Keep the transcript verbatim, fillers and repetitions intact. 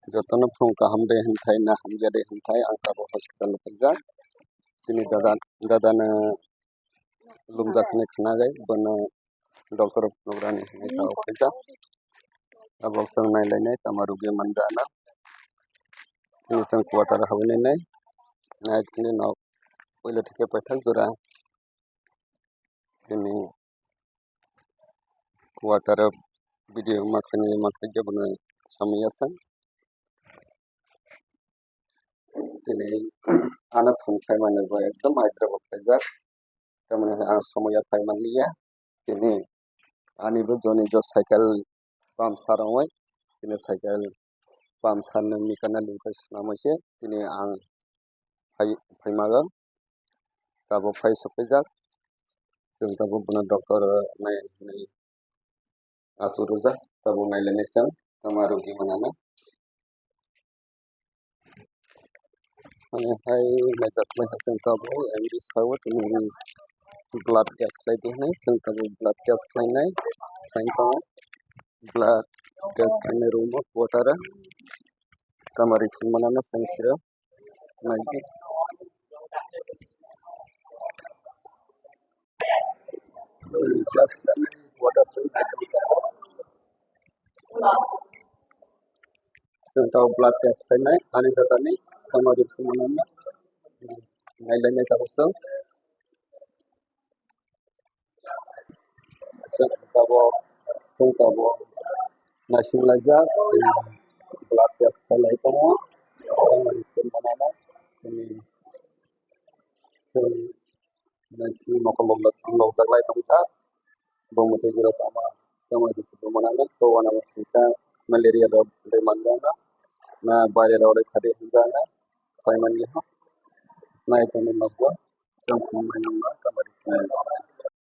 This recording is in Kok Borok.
Jotono phung kaham de hinthai na hamya de hinthai ang tabuk hospital o phaijak. Chini dada, dada no lumjak hinwi khnagai, bono doctor phunuknani hinwi tabuk phaijak. Tabuk chwng nailainai tamo rugi manjana. Chini chwng quarter o habwi nainai. Nai chini nok puila thike paithak jora. Chini quarter o video ma khainai ma khaikhe bono samwi ya chwng. Tini ano phone khaimani bo ekdom hydro bo khaijak. Tamoni ang somoya phaimanliya. Tini ani bo joni jo cycle puncture ongoi. Tini cycle puncture ni mechanic link bai swnamwi se tini ang phai, phaimago. Tabuk phai sokphaijak. Chwng tabuk bono doctor nai hinwi achuk rwjak. Tabuk nailainai chwng tamo rugi manana. Hai naijak khlai hai chwng tabuk M D sao tini blood test khlai di hinwi chwng tabuk blood test khlainai. Khlai tongo blood test khlainai room o quarter o. Tamo report manana chwng siro. Naidi. Chwng tabuk blood test khlainai, ani data ni tamo report manana. Nailainai tabuk chwng. Chwng tabuk, chwng tabuk naising laijak, blood test khlai tongo, tamo report manana, tini chwng naising mokol lok, lokjak lai tongsa, bo mwtwi gura tamo, tamo report manana, to wana bo singsa malaria rok de manjana, na baire rok de khadi hinjana, sai manliha, nai tongwi nokbo, chwng phunuknai nokno.